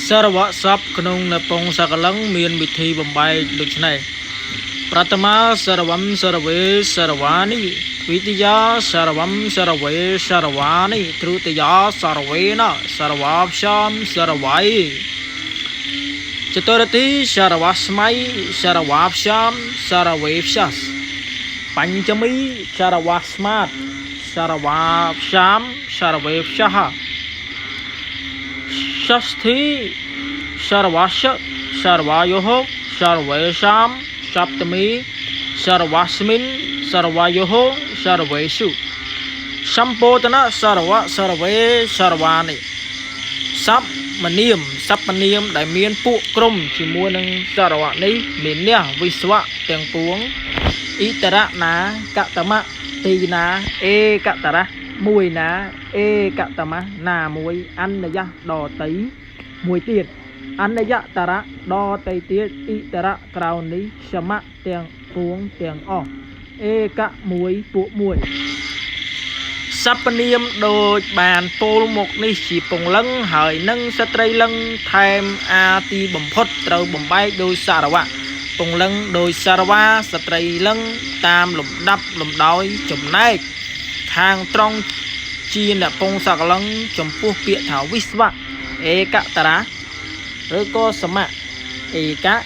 សារវៈសពក្នុងនពងសកលឹងមានវិធីបំបែកដូចនេះប្រថមាសារវំសារវេសារវានិទ្វិតិយាសារវំសារវេសារវានិទ្រុតិយាសារវេនសារវាព្យាមសារវៃចតុរតិសារវស្មៃសារវាព្យាមសារវេព្យាសបញ្ចមីសារវស្មាតសារវាព្យាមសារវេព្យា ෂෂ්ඨි සර්වස්ස සර්වයෝ සර්වේෂාම් සප්තමි සර්වස්මින් සර්වයෝ සර්වේසු សម្ពោធនៈសរវៈសរវេសរវានិសព្វនាមសព្វនាមដែលមានពួកក្រុមជាមួយនឹងសរវៈនេះមានះវិស្វៈទាំងពួងអ៊ីតរៈណាកតមៈទីណាអេកតរៈមួយណាអេកតមៈណាមួយអន្យៈដតីមួយទៀតអន្យតរៈដតីទៀតអ៊ីតរៈក្រៅនេះសមៈទាំងពួងទាំងអស់អេកៈមួយពួកមួយ សព្វនាមដូចបានពោលមកនេះជាពងលឹងហើយនឹងស្ត្រីលឹងថែមអាទីបំផុតត្រូវបំបែកដោយសារវៈពងលឹងដោយសារវាស្ត្រីលឹងតាមលំដាប់លំដោយចំណែកខាងត្រង់ជាអ្នកពងសកលឹងចំពោះពាក្យថាវិស្វៈឯកតរាឬក៏សមៈឯកៈ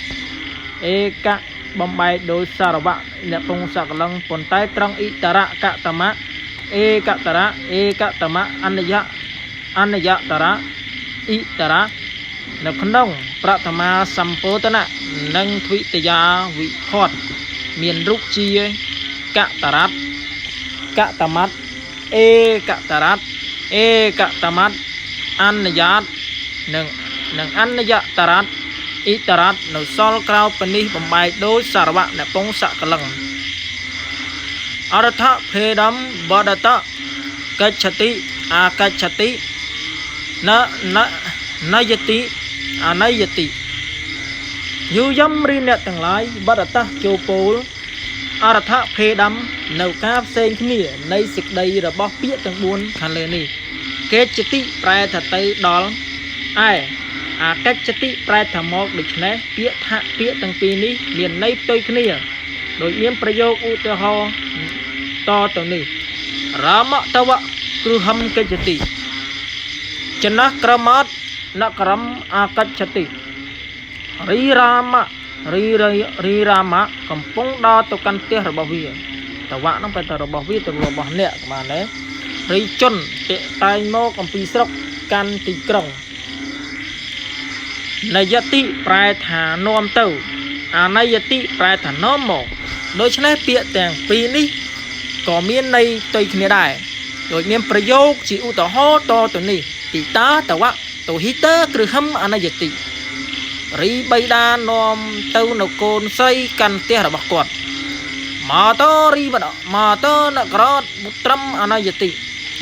ឯកៈបំបែកដោយសារវៈអ្នកពងសកលឹងប៉ុន្តែត្រង់អ៊ិតរៈកតមៈ ឯកតរៈឯកតមៈអន្យៈអន្យតរៈអ៊ិតរៈនៅក្នុងប្រថមាសម្ពោធនៈនិងទ្វិតិយាវិភ័តមានរូបជាកតរៈកតមៈឯកតរៈឯកតមៈអន្យាតនិងនិងអន្យតរៈអ៊ិតរៈនៅសល់ក្រៅពនេះបំបែកដោយសារវៈអ្នកពងសកលឹង អរដ្ឋភេដំបដតកិច្ឆតិអាកិច្ឆតិនននយតិអនយតិយូយំរីអ្នកទាំងឡាយបដតៈចូលពោលអរដ្ឋភេដំនៅការផ្សេងគ្នានៃសេចក្តីរបស់ពាក្យទាំង4ខាងលើនេះកេច្ចតិប្រែថាទៅដល់ឯអាកិច្ចតិប្រែថាមកដូច្នេះពាក្យថាពាក្យទាំងពីរនេះមានន័យផ្ទុយគ្នាដោយមានប្រយោគឧទាហរណ៍តទៅនេះរាមតវៈគ្រហំកិច្ចតិចនះក្រមាតនក្រមអាកិច្ចតិរីរាមៈរីរីរាមៈកំពុងដើរទៅកាន់ផ្ទះរបស់វាតវៈហ្នឹងបែរតែរបស់វាទៅរបស់អ្នកបានទេរីជនតិតែងមកអំពីស្រុកកាន់ទីក្រុងនយតិប្រែថានាំទៅអនយតិប្រែថានាំមកដូច្នេះពាក្យទាំងពីរនេះក៏មានន័យផ្ទុយគ្នាដែរដោយមានប្រយោគជាឧទាហរណ៍តទៅនេះទីតាតវៈទុហិតគ្រហឹមអនយតិរីបៃតានាំទៅនៅកូនស្រីកាន់ផ្ទះរបស់គាត់មកតរីបដមកតនក្រតបុត្រមអនយតិ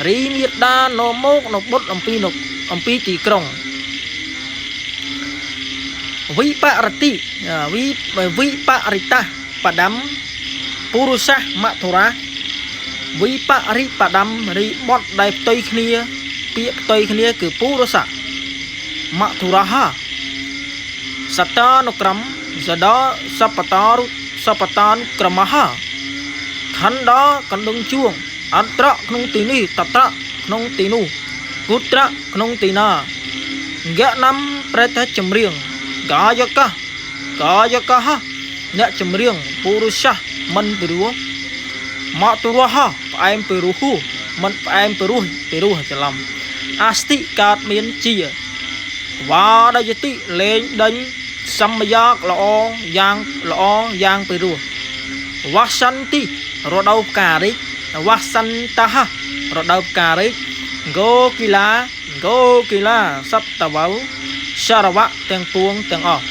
រីមេដានាំមកនៅបុត្រអំពីនៅអំពីទីក្រុងវិបរតិវិវិបរិតៈបដាំពុរុសមធុរៈវិបរិបដាំរីបត់ដែលផ្ទុយគ្នាពាក្យផ្ទុយគ្នាគឺពុរុសមធុរហសតានុក្រមសដសបតារុសបតានុក្រមហខណ្ឌកណ្ដឹងជួងអន្តរក្នុងទីនេះតត្រក្នុងទីនោះគុត្រក្នុងទីណាយៈនំប្រែថាចម្រៀងកាយកៈកាយកៈអ្នកចម្រៀងពុរុសមិនពិរោះមកទុរហផ្អែមពិរោះមិនផ្អែមពិរោះពិរោះច្រឡំអាស្តិកើតមានជាវ៉ាដយតិលេងដេញសម្យាកល្អយ៉ាងល្អយ៉ាងពិរោះវសន្តិរដូវផ្ការីកវសន្តហរដូវផ្ការីកគោគីឡាគោគីឡាសត្វវសារវៈទាំងពួងទាំងអស់